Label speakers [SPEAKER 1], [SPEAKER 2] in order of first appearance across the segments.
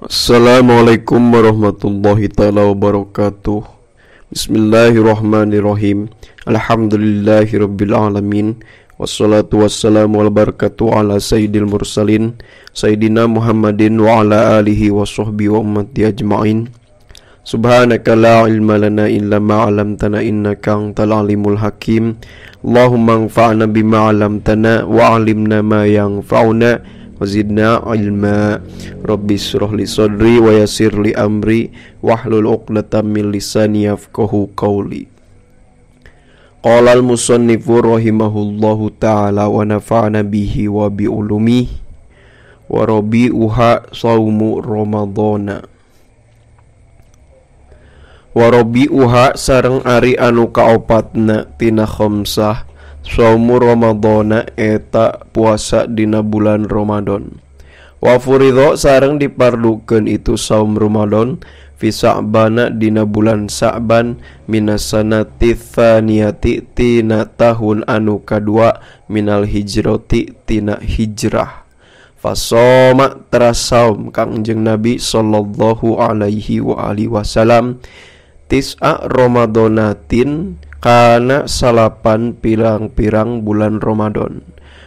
[SPEAKER 1] Assalamualaikum warahmatullahi taala wabarakatuh. Bismillahirrahmanirrahim. Alhamdulillahirabbil alamin. Wassalatu wassalamu ala barakatuh ala sayyidil mursalin sayyidina Muhammadin wa ala alihi wa sahbihi wa ummati ajmain. Subhanaka la ilma lana illa ma 'allamtana innaka antal alimul hakim. Allahumma anfa'na bima 'allamtana wa 'allimna ma yanfa'una wa zidna ilma. Rabbi shrah li sadri wa yassir li amri wahlul 'uqdatam min lisani yafqahu qawli. Qala al-musannifu rahimahullahu ta'ala wa nafa'na bihi wa bi ulumihi wa rabi'uha saumu ramadhana. Wa rabi'uha sareng ari anu kaopatna tina khamsah saumu ramadhana eta puasa dina bulan Ramadan. Wa furidho sareng dipardukeun itu saum Ramadan fi Sa'bana dina bulan Sa'ban minasanati tsaniyati tina tahun anu kadua minal hijrati tina hijrah. Fasoma teras saum Kangjeng Nabi sallallahu alaihi wa alihi wasallam tis'a Ramadonatin kana salapan pirang-pirang bulan Ramadan.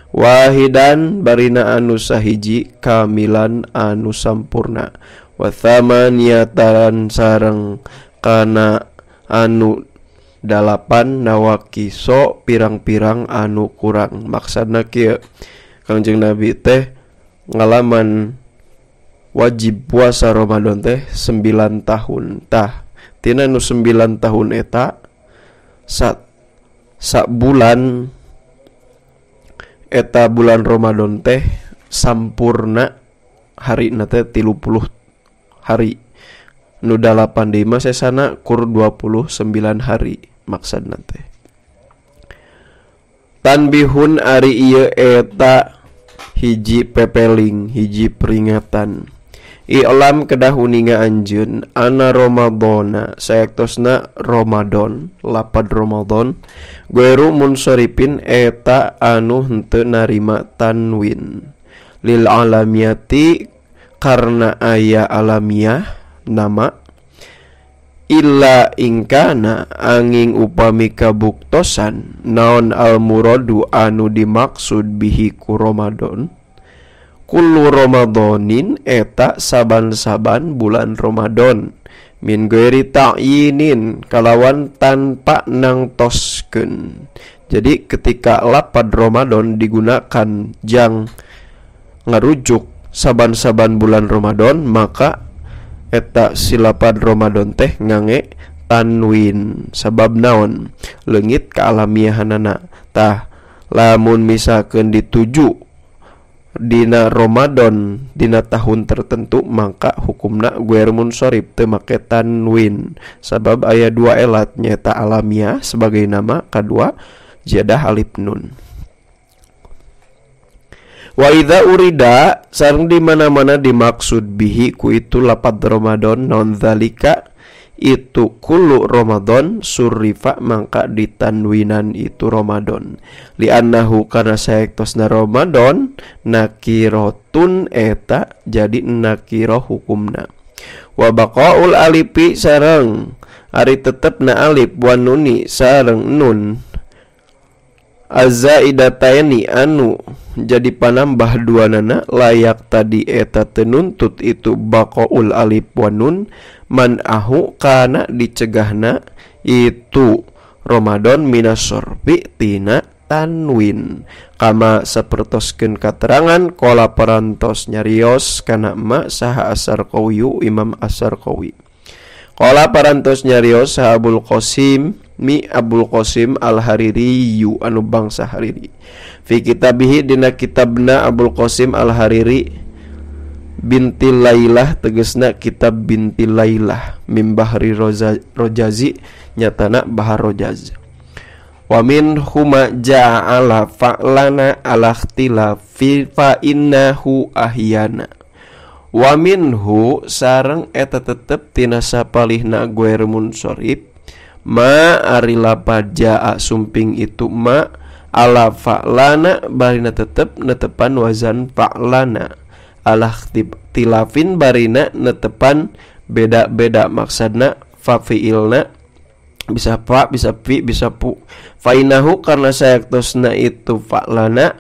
[SPEAKER 1] Wahidan barina anu sahiji kamilan anu sampurna. Wa thamaniyatan sareng kana anu dalapan nawakiso pirang-pirang anu kurang. Maksudna kieu, Kangjeng Nabi teh ngalaman wajib puasa Ramadan teh 9 tahun. Tah tina nu 9 tahun eta sak bulan eta bulan Ramadan teh sampurna harina teh 30 hari. Nu 8 deui mah sesana kur 29 hari maksudna teh. Tanbihun ari ieu eta hiji pepeling, hiji peringatan. I'lam kedah uninga anjeun ana Ramadhana saektosna Ramadan lapad Ramadan gueru munsharifin eta anu henteu narima tanwin lil alamiyati karena aya alamiah nama illa ingkana angin upami kabuktosan naon al muradu anu dimaksud bihi ku Ramadan kullu Ramadanin eta saban-saban bulan Ramadan min ghairi ta'yinin kalawan tanpa nangtoskeun. Jadi ketika lapad Ramadan digunakan jang ngarujuk saban-saban bulan Ramadan, maka eta silapad Ramadan teh ngange tanwin sabab naon leungit kaalamiahanana. Tah lamun misalkeun dituju dina Ramadan dina tahun tertentu maka hukumna guer munsharif teu make tanwin sabab aya dua elat nyaeta alamiah sebagai nama, kadua jadah alif nun. Wa idza urida sareng di mana-mana dimaksud bihi ku itu lapad Ramadan non zalika itu kullu Ramadan surrifa mangka ditanwinan itu Ramadan li'annahu karena saektosna Ramadan nakirotun eta jadi nakiro hukumna. Wa baqaul alifi sareng ari tetepna alif wa nuni sareng nun azaidataini anu jadi panambah dua nana layak tadi eta tenuntut itu baqaul alif wa nun man ahu kana dicegahna itu Ramadan minasorbi tina tanwin kama sapertoskeun katerangan kola parantos nyarios kana ma saha Asarqawi Imam Asarqawi. Kola parantos nyarios saha Abul Qasim mi Abul Qasim Al-Hariri yu anu bangsa Hariri fi kitabihi dina kitabna Abul Qasim Al-Hariri binti Lailah tegesna kitab binti Lailah mim bahri rojazi nyatana bahar rojaz. Wa min huma ja'ala fa'lana ala ikhtilafi fa innahu ahyana. Wa minhu sareng eta tetep tina sapalihna guer munsharif ma ari lapad jaa sumping itu ma ala fa'lana barina tetep netepan wazan fa'lana alah tilafin barina netepan beda-beda maksudna fa fiilna bisa fa bisa fi bisa pu. Fainahu karena sayaktosna itu fa'lana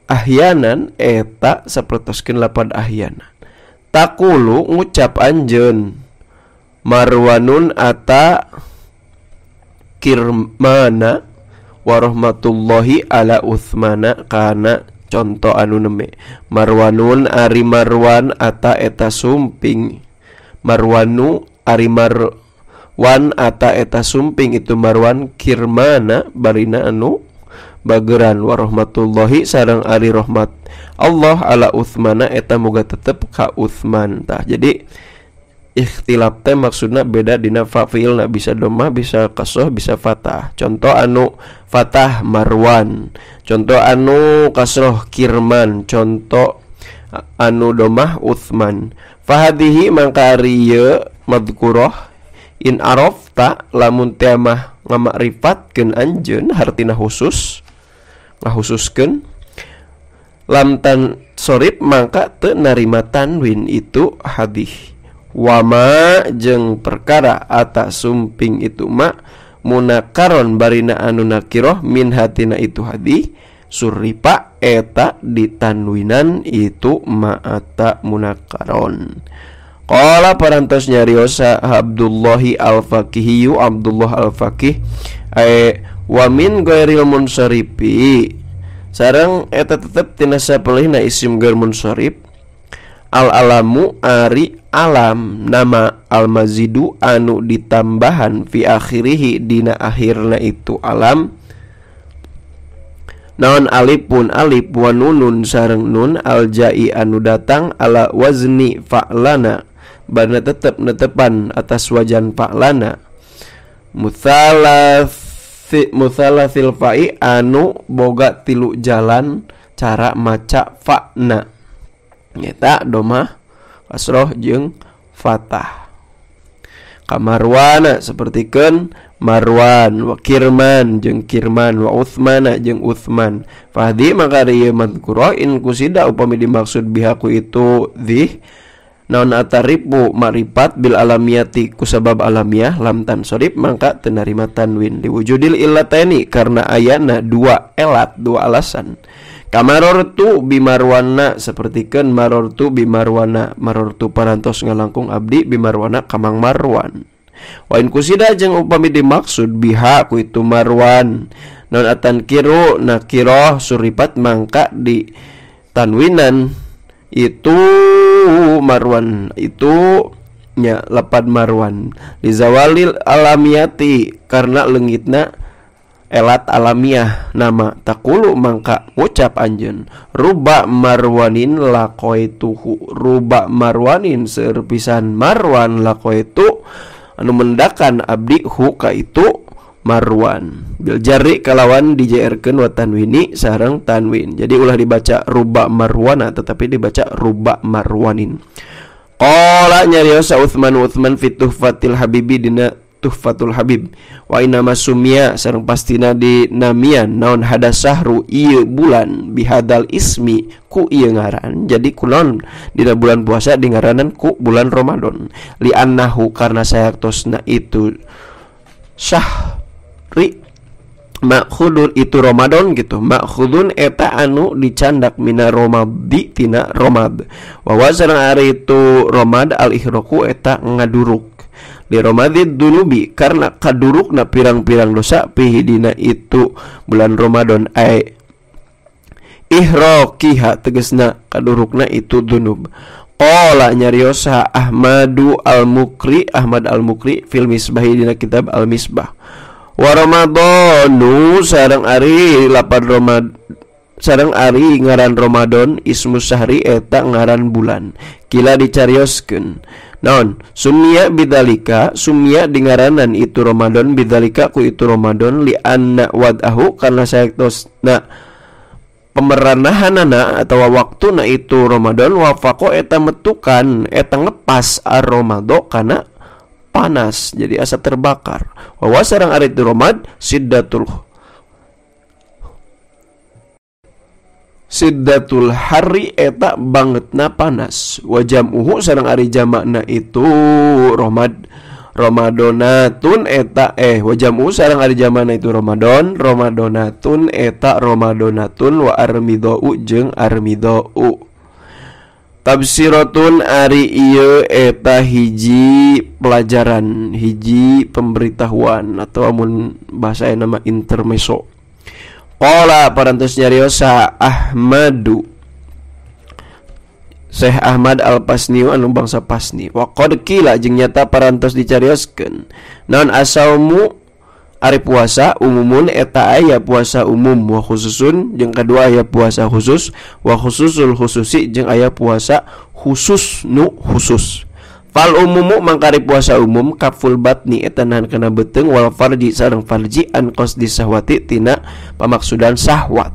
[SPEAKER 1] ahyanan eta sapertoskeun lapad ahyana. Takulu ngucap anjeun Marwanun ata kirmana warahmatullahi ala Uthmana kana contoh anu neme Marwanun ari Marwan ata eta sumping Marwanu ari Marwan ata eta sumping itu Marwan kirmana barina anu bageran warahmatullahi sareng ari rahmat Allah ala Uthmana eta moga tetep ka Uthman. Tah jadi ikhtilaf teh maksudna beda dina fa fiilna bisa domah bisa kasroh bisa fathah. Contoh anu fathah Marwan, contoh anu kasroh Kirman, contoh anu domah Uthman. Fahadihi mangka ari ieu madhkurah in arafta lamun teh mah ngamakrifatkeun anjeun hartina khusus ngahususkeun lam tan sorib mangka teu narima tanwin itu hadih. Wama jeung perkara ata sumping itu ma munakaron barina anu nakiroh min hatina itu hadih suripa eta ditanwinan itu ma ata munakaron. Qala parantos nyariosa Abdullahi al-Faqihiyu Abdullah al-Faqih wa min ghairil munsarifi sareng eta tetep tina sapelihna isim ghair munsarif al alamu ari alam nama al mazidu anu ditambahan fi akhirihi dina akhirna itu alam naon alif pun alif wa nunun sareng nun al jai anu datang ala wazni fa'lana barna tetep netepan atas wajan fa'lana mutsalasil fa'i anu boga tilu jalan cara maca fa'na nyata domah kasroh jeung fathah. Kamarwana sapertikeun Marwan wa Kirman jeung Kirman wa Uthmana jeung Uthman. Fahdi maka ieu madhkurah in kusida upami dimaksud bihaku itu dzih naon ataripu maripat bil alamiyati kusabab alamiah lam tansorib mangka teu narima tanwin liwujudil illataini karena ayana dua elat dua alasan. Kamarortu bimarwana sapertikeun marortu bimarwana marortu parantos ngalangkung abdi bimarwana kamang Marwan. Wa in kusida jeung upami dimaksud biha ku itu Marwan non atan kiru nakiroh suripat mangka di tanwinan itu Marwan itu nya lapad Marwan lizawalil alamiyati karena leungitna elat alamiah nama takulu mangka ngucap anjeun ruba marwanin laqaituhu ruba marwanin seueur pisan Marwan laqaitu anu mendakan abdi hu ka itu Marwan bil jarri kalawan dijerkeun wa tanwini sareng tanwin. Jadi ulah dibaca ruba marwana tetapi dibaca ruba marwanin. Qala nyariosa Utsman Utsman fi Tuhfatil Habibi dina Tuhfatul Habib wa inna masumia sareng pastina di namian naon hadasahru ieu bulan bihadal ismi ku ieu ngaran. Jadi kunaon dina bulan puasa dingaranan ku bulan Ramadan li annahu karena sayaktosna itu syahri makhudun itu Ramadan gitu makhudun eta anu dicandak mina romadi tina romad wa sareng ari itu romad al ihroku eta ngaduruk li romadid dunubi karena kadurukna pirang-pirang dosa pihi dina itu bulan Ramadan ai ihrokiha tegesna kadurukna itu dunub. Qala nyariosa Ahmadu al-Mukri Ahmad al-Mukri fil Misbahi dina kitab al-Misbah wa Ramadanu sareng ari lapad Romad sareng ari ngaran Ramadan ismu sahri eta ngaran bulan kila dicarioskeun naon sumia bidzalika sumia dingaranan itu Ramadan bidzalika ku itu Ramadan li anna wadahu karena sayaktosna pemeranahanana atau waktuna itu Ramadan wafaqo eta metukan eta ngepas ar-Ramado kana panas jadi asa terbakar wa sareng ari itu Ramad siddatul Siddatul harri eta bangetna panas wa jam'uhu sareng ari jamakna itu Ramadonatun eta wa jam'uhu sareng ari jamakna itu Ramadan Ramadonatun eta Ramadonatun wa armidau jeung armidau. Tafsiratun ari ieu eta hiji pelajaran, hiji pemberitahuan atau amun bahasa nama intermezzo. Qala parantos nyariosa Ahmadu Syekh Ahmad Al-Pasni anu bangsa Pasni. Wa qad qila jeung nyata parantos dicarioskeun naon asaumu ari puasa umumun eta aya puasa umum wa khususun jeung kadua aya puasa khusus wa khususul khususi jeung aya puasa khusus nu khusus. Fal umumu mangkari puasa umum kaful batni eta nahan kana beuteung wal farji sareng farji an qasdi sahwati tina pamaksudan sahwat.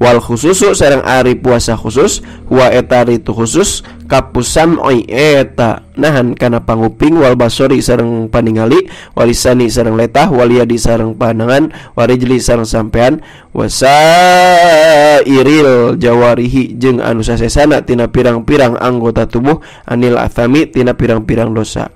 [SPEAKER 1] Wal khususu sareng ari puasa khusus wa eta ari tu khusus kapus sam'i eta nahan kana panguping wal basori sareng paningali walisani sareng letah waliyadi sareng panangan warijli sareng sampean wasairil jawarihi jeung anu sasesana tina pirang-pirang anggota tubuh anil athami tina pirang-pirang dosa.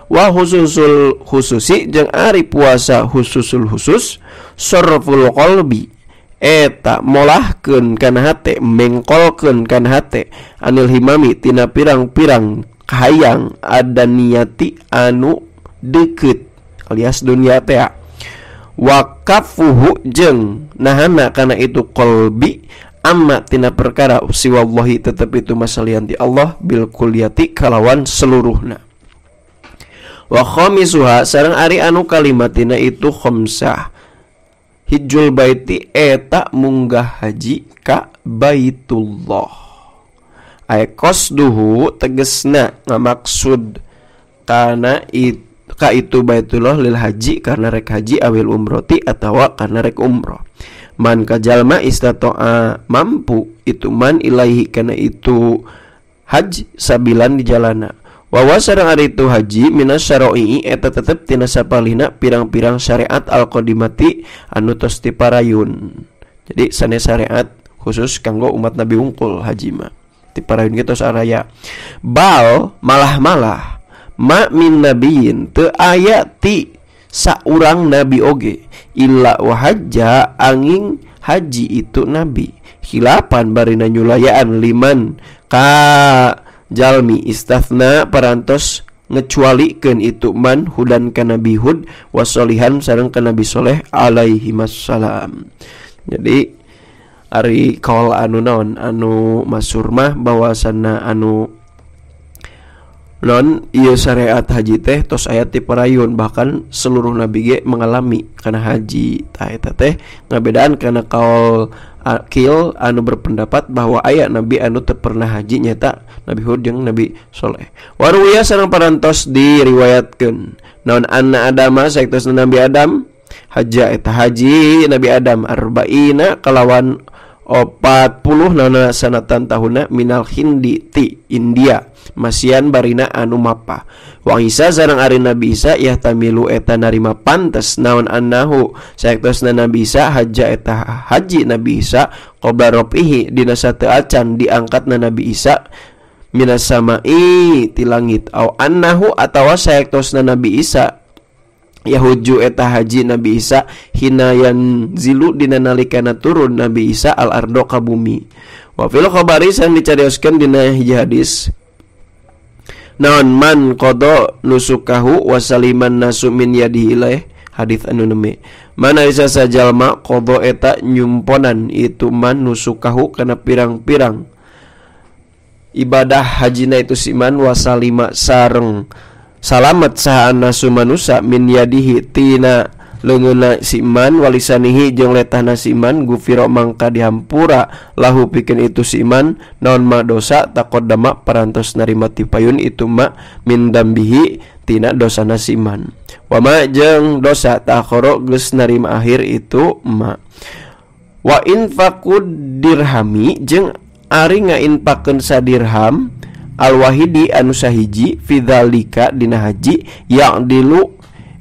[SPEAKER 1] Wa khususul khususi jeung ari puasa khususul khusus sarful qalbi eta molahkeun kana hate mengkolkeun kana hate anil himami tina pirang-pirang kahayang ada niati anu deukeut alias dunia teh wa kafuhu jeung nahana kana itu qalbi amma tina perkara siwallahi tetep itu masalian ti Allah bil kulliyati kalawan seluruhna. Wa khamisuha sareng ari anu kalimatina itu khamsah hijjul baiti eta munggah haji ka Baitullah. Ay qasduhu tegesna ngamaksud kana ka itu Baitullah lil haji karena rek haji awil umroti atawa karena rek umroh. Man kajalma istata'a mampu itu man ilaihi kana itu haji sabilan di jalana. Wa sareng ari itu haji minas syara'i eta tetep tina sapalihna pirang-pirang syariat al-qadimati anu tos tiparayun. Jadi sanes syariat khusus kanggo umat Nabi wungkul haji mah. Tiparayun ge tos araya. Bal malah-malah ma min nabiyin teu aya ti saurang nabi oge illa wa hajja angin haji itu nabi. Khilapan barina nyulayaan liman ka jalmi istathna parantos ngecualikeun itu man hudan ka Nabi Hud wasolihan sareng ka Nabi Soleh alaihi wassalam. Jadi ari kaul anu naon anu masyhur mah bahwasana anu non ieu syariat haji teh tos aya ti parayun bahkan seluruh nabi ge mengalami kana haji. Tah eta teh ngabedaan kana kaul akil anu berpendapat bahwa aya nabi anu teu pernah haji nyata Nabi Hud jeung Nabi Soleh. Waruya sareng parantos diriwayatkeun naon anna Adama saektosna Nabi Adam haja eta haji Nabi Adam arba'ina kalawan 40 nana sanatan tahuna minal hindi ti India masian barina anu mapa. Wa Isa sareng ari Nabi Isa yahtamilu eta narima pantes naon annahu saektosna Nabi Isa haja eta haji Nabi Isa qabla rafihi dina sateu acan diangkatna Nabi Isa minas samai ti langit au annahu atawa saektosna Nabi Isa yahuju eta haji Nabi Isa hina yanzilu dina nalikana turun Nabi Isa al ardo ka bumi. Wa fil khabari sang dicarioskeun dina hiji hadis naon man qada nusukahu wa saliman nasu min yadihi ilaih hadis anu neme mana isa sajalma qada eta nyumponan itu man nusukahu kana pirang-pirang ibadah hajina itu si man wasalima sareng salamet saha nasu manusa min yadihi tina leungeunna si man walisanihi jeung letahna si man gufiro mangka dihampura lahu pikeun itu si man naon ma dosa taqaddama parantos narima tipayun itu ma min dambihi tina dosana si man wa ma jeung dosa ta'akhara geus narima akhir itu ma wa infaqud dirhami jeung ari ngainpakeun sadirham al-wahidi anu sahiji fidzalika dina haji ya'dilu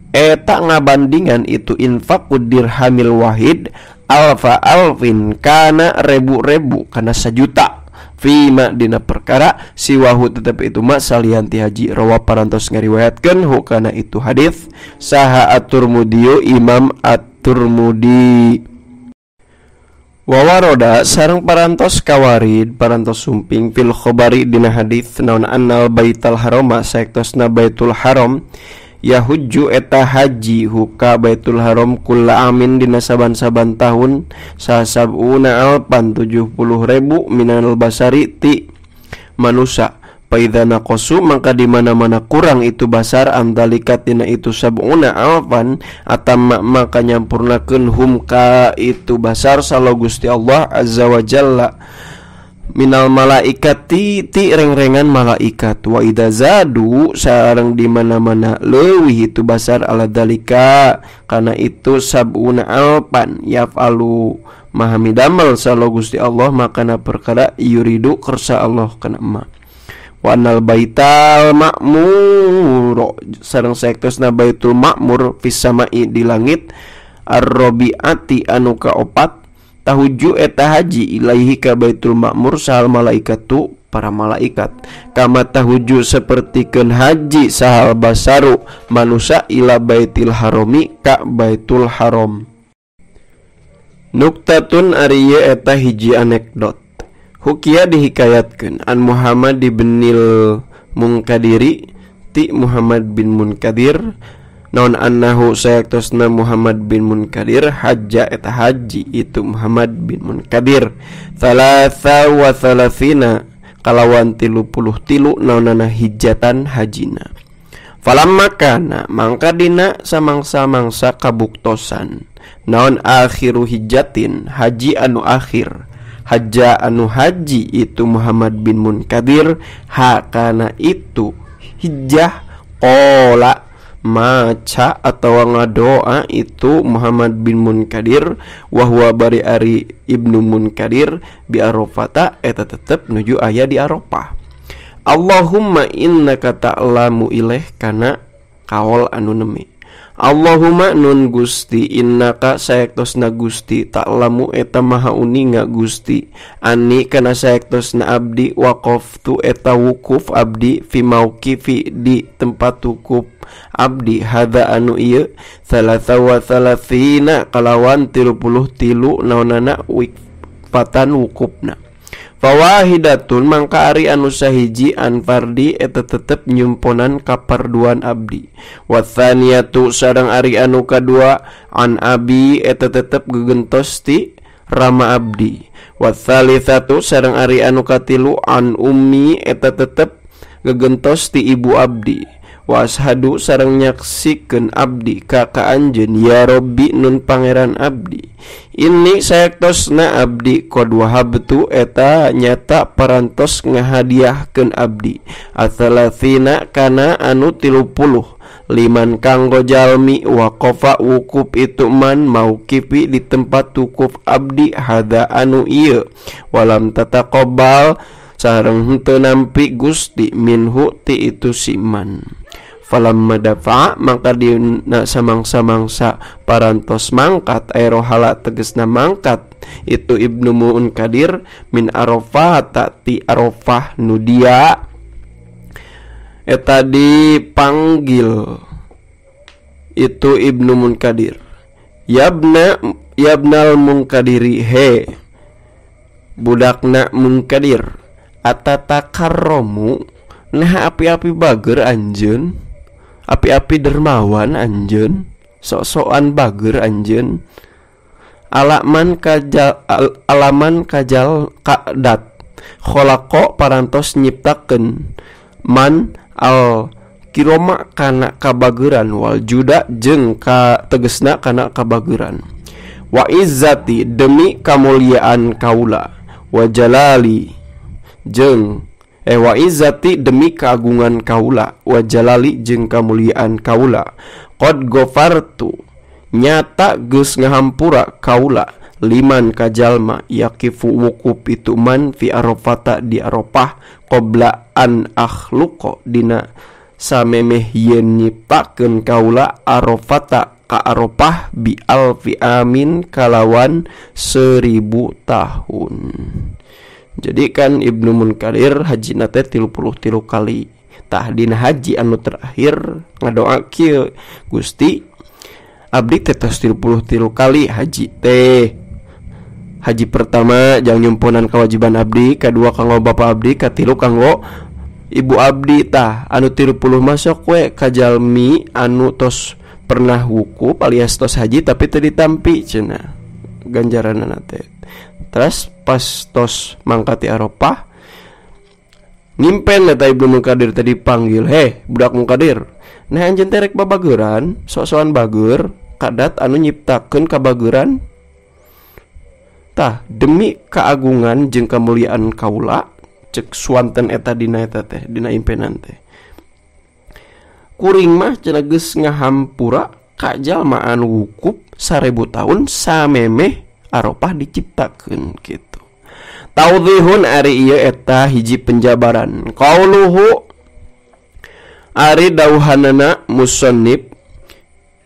[SPEAKER 1] eta ngabandingan itu infaqud dirhamil wahid Alfa alfin kana rebu-rebu kana sajuta fima dina perkara siwahu tetep itu ma salianti haji rawa parantos ngariwayatkeun hu kana itu hadis saha At-Tirmidzi Imam At-Tirmidzi. Wawaroda sareng parantos kawarid parantos sumping fil khabari dina hadis naon annal baital harama saektosna baitul haram yahujju eta haji huka baitul haram kulla amin dina saban-saban tahun sasabuna alpan 70.000 minal basari ti manusa paidza naqasu mangka di mana-mana kurang itu basar andalika tina itu sabuna alpan atamma maka nyampurnakeun hum ka itu basar salo Gusti Allah azza wa jalla minal malaikati ti reng-rengan malaikat wa idza zadu sareng di mana-mana leuwih itu basar ala dalika kana itu sabuna alpan yafalu maha midamel salo Gusti Allah makana perkara yuridu kersa Allah kana ma wa annal baital ma'mur sareng saektosna baitul ma'mur fis sama'i di langit arrobiati anu kaopat tahuju eta haji ilaihi ka baitul ma'mur sahal malaikatu para malaikat kama tahuju sapertikeun haji sahal basaru manusa ila baitil harami ka baitul haram. Nuktatun ari ieu eta hiji anekdot hukia dihikayatkeun an Muhammad ibnil Munkadiri ti Muhammad bin Munkadir naon annahu sayaktosna Muhammad bin Munkadir hajja eta haji itu Muhammad bin Munkadir thalatha wa thalathina kalawan 33 naonana hijatan hajina falamma kana mangka dina samangsa-mangsa kabuktosan naon akhiru hijatin haji anu akhir hajja anu haji itu Muhammad bin Munkadir hakana itu hijjah qala maca atau ngadoa itu Muhammad bin Munkadir wahwa bari ari Ibnu Munkadir bi Arafata eta tetep nuju aya di Arafah. Allahumma innaka ta'lamu ilaih kana kaol anu nemi Allahumma nun Gusti innaka saektosna Gusti ta'lamu eta maha uninga Gusti ani kana saektosna abdi waqaftu eta wukuf abdi fi mauqifi di tempat wukuf abdi hadza anu ieu thalatha wa thalathina kalawan 33 naonana wikfatan wukufna fawahidatun mangka ari anu sahiji an fardi eta tetep nyumponan kaparduan abdi wathaniyatu sareng ari anu kadua an abi eta tetep gegentos ti rama abdi wathalithatu sareng ari anu katilu an ummi eta tetep gegentos ti ibu abdi washadu sareng nyaksikeun abdi ka ka anjeun ya Robbi nun pangeran abdi ini saektosna abdi qad wahabtu eta nyata parantos ngahadiahkeun abdi atsalatsina kana anu 30 liman kanggo jalmi waqafa wukuf itu man mauqifi di tempat wukuf abdi hada anu ieu walam tataqabbal sareng henteu nampi Gusti minhu ti itu siman falamma dafa mangka dina samangsa-mangsa parantos mangkat aerohala tegesna mangkat itu Ibnu Munkadir min Arafah ti Arafah nudia eta dipanggil itu Ibnu Munkadir yabna yabnal Munkadiri he budakna Munkadir atatakarromu nah api-api bager anjeun api-api dermawan anjeun sok-sokan bager anjeun alaman kajal alaman kajal kadat kholaqa parantos nyiptakeun man al kiroma kana kabageran wal juda jeung ka tegesna kana kabageran wa izzati demi kamuliaan kaula wa jalali jeung wa izzati demi keagungan kaula wa jalali jeung kamuliaan kaula qad ghafartu nyata geus ngahampura kaula liman kajalma yaqifu wukuf itu man fi arafata di Arafah qabla an akhluqa dina samemeh yen nyiptakeun kaula Arafata ka Arafah bi alfi amin kalawan 1000 tahun. Jadi kan Ibnu Munkadir haji nate 33 kali. Tah dina haji anu terakhir ngadoa kieu, Gusti abdi teh tos 33 kali haji teh. Haji pertama jang nyumponan kewajiban abdi, kadua kanggo bapa abdi, katilu kanggo ibu abdi. Tah anu 30 masuk we ka jalmi anu tos pernah wukuf alias tos haji tapi teu ditampi cenah ganjaranna teh. Terus pas tos mangkat ti Arafah ngimpen eta Ibnu Munkadir tadi panggil, "Heh, budak Munkadir, nah anjeun teh rek babageuran, sok-sokan bager, kadat anu nyiptakeun kabageuran. Tah, demi keagungan jeung kemuliaan kaula, cek suanten eta dina eta teh, dina impenan teh. Kuring mah cenah geus ngahampura ka jalma anu wukuf 1000 tahun samemeh Arafah diciptakeun kitu." Taudhihun ari ieu eta hiji penjabaran. Qauluhu ari dauhanana musannif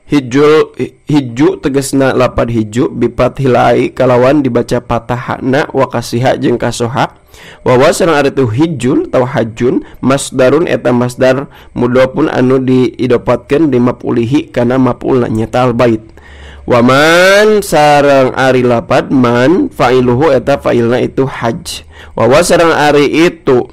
[SPEAKER 1] hijul hiju tegasna lapad hiju bifathilai kalawan dibaca patahna wa kasiha jeung kasoha. Wa wa sareng ari tu hijul atawa hajun masdarun eta masdar mudhofun anu diidopatkeun dimapulihi kana maf'ulna nyata al bait. Wa man sareng ari lapad man fa'iluhu eta fa'ilna itu haj. Wa wa sareng ari itu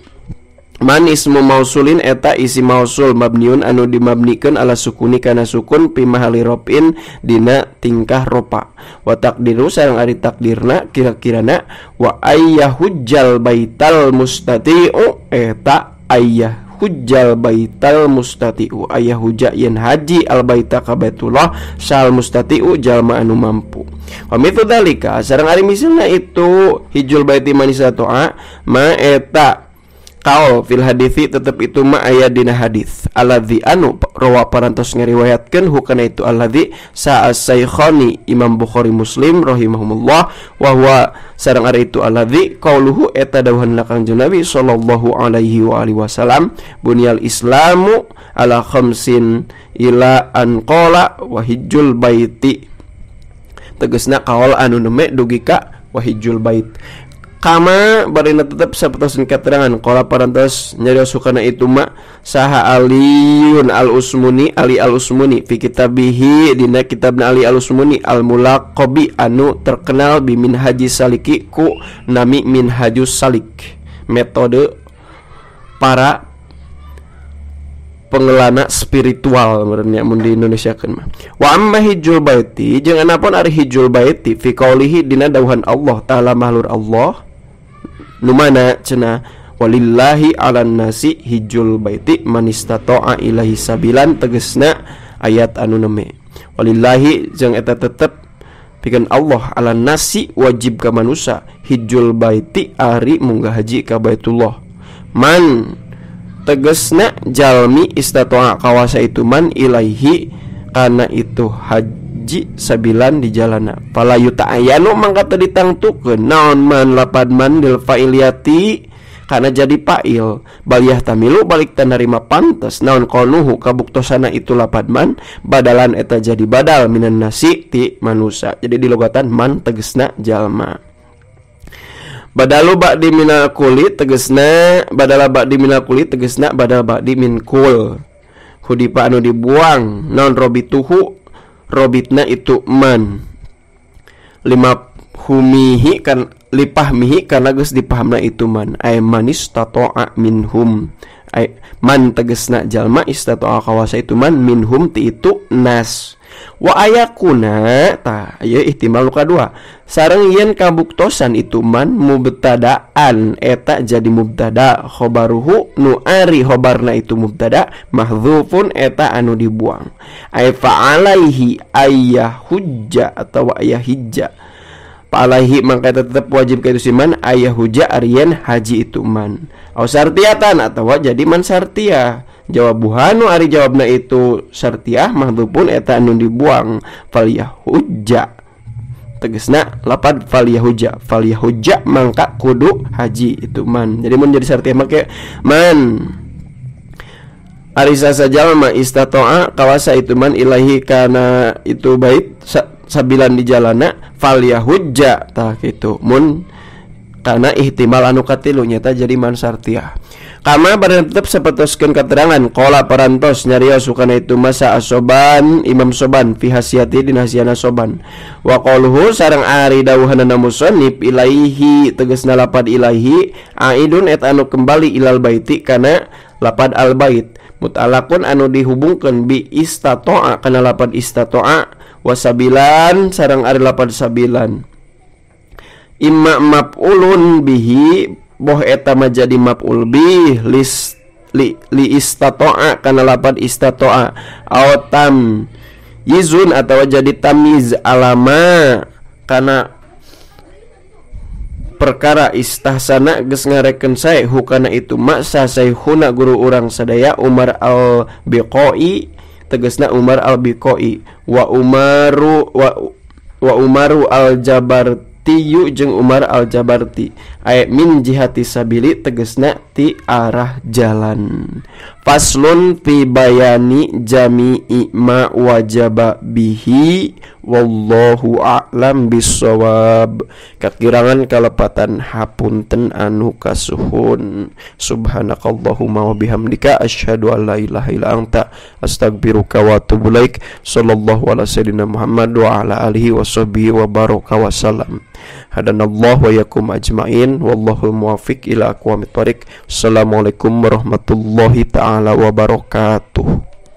[SPEAKER 1] man ismu mausulin eta isi mausul mabniun anu dimabnikeun ala sukuni kana sukun pi mahali rofin dina tingkah ropa. Wa takdiru sareng ari takdirna kira-kirana wa ayyahujjal baital mustati'u eta ayyah hujjal baital mustati'u ayah huja yen haji al baita ka baitullah sal mustati'u jalma anu mampu. Wa mithlu dzalika sareng ari misalna itu hijul baiti manisatoa ma eta kaul fil hadithi tetep itu ma aya dina hadis alladzi anu rawa parantos ngariwayatkeun hukana itu alladzi sa'a saykhani Imam Bukhari Muslim rahimahumullah wa huwa sareng ari itu alladzi qauluhu eta dawuhan Kanjeng Nabi sallallahu alaihi wa alihi wasallam bunyal islamu ala khamsin ila an qala wa hijjul baiti tegasna kaul anu neme dugi ka wa hijjul bait. Kama barina tetep sapertosan keterangan qala parantos nyarios hukana itu ma saha Aliun al-Usmuni Ali al-Usmuni fi kitabihi dina kitabna Ali al-Usmuni al-Mulaqabi anu terkenal bi minhaji saliki ku nami minhajus salik metode para pengelana spiritual merenya mun di Indonesia kan mah. Wa amma hijjul baiti jeung anapun ari hijjul baiti fi qaulihi dina dawuhan Allah taala mahlur Allah nu mana cenah walillahi 'alan nasi hijjul baiti man istata'a ilahi sabilan tegesna ayat anu neme. Walillahi jeung eta tetep pikeun Allah 'alan nasi wajib ka manusa hijjul baiti ari munggah haji ka Baitullah. Man tegesna jalmi istata'a kawasa itu man ilaihi kana itu haji sabilan di jalana fala yuta'ayanu mangka teu ditangtukeun naon man lapad man dil fa'iliyati kana jadi fa'il bal yahtamilu balik tanarima pantes naon qaluhu kabuktosana itu lapad man badalan eta jadi badal minan nasi ti manusa. Jadi di logatan man tegesna jalma. Badalu ba'di minal kuli tegesna badala ba'di minal kuli tegesna badal ba'di min kul hudipa anu dibuang non robituhu robitna itu man lima humihi kan lipahmihi karena geus dipahamna itu man ay manis tato'a minhum ay man tegesna jalma istato'a kawasa itu man minhum ti itu nas. Wa ayakuna tah ieu ihtimal nu kadua sareng yen kabuktosan itu man mubtadaan eta jadi mubtada khobaruhu nu ari khobarna itu mubtada mahdzufun eta anu dibuang ay fa'alaihi ayyahujja atawa ayahijja fa'alaihi mangka tetep wajib ka itu si man ayahujja ari yen haji itu man au sartiatan atawa jadi man sartiah. Jawabuhanu ari jawabna itu sartiah mahdhufun eta anu dibuang falyahujja tegesna lapad falyahujja falyahujja mangka kudu haji itu man. Jadi mun jadi sartiah make man Ari sajalma istatoa kawasa itu man ilahi kana itu bait sabilan di jalana fal yahujja tah kitu mun kana ihtimal anu katilu nyata jadi man sartiah. Kama barang tetep sapertoskeun katerangan qala parantos nyarios hukana itu masa asoban Imam Soban fi hasiyati dina hasiana Soban wa qaluhu sareng ari dawuhanana musannif ilaihi tegasna lapad ilaihi aidun et anu kembali ilal baiti kana lapad al bait mutalakun anu dihubungkeun bi istatoa kana lapad istatoa wasabilan sareng ari lapad sabilan imma maf'ulun bihi boh eta mah jadi maf'ul bih lis li istatoa kana lapad istatoa aw tam yizun atawa jadi tamyiz alama kana perkara istahsana geus ngarekeun sae hukana itu maksa saihuna guru urang sadaya Umar al-Biqai tegasna Umar al-Biqai wa Umaru wa Umaru al-Jabarti yu jeung Umar al-Jabarti aya min jihati sabili tegasna ti arah jalan. Faslun fi bayani jami'i ma wajaba bihi wallahu a'lam bissawab. Kakirangan kalepatan hapunten anu kasuhun. Subhanakallahumma wa bihamdika asyhadu an la ilaha illa anta astaghfiruka wa atubu ilaik. Sallallahu ala sayyidina Muhammad wa ala alihi washabihi wa baraka wasallam. Hadanallahu wa yakum ajmain wallahu muwaffiq ila aqwamit thoriq. Assalamualaikum warahmatullahi taala wabarakatuh.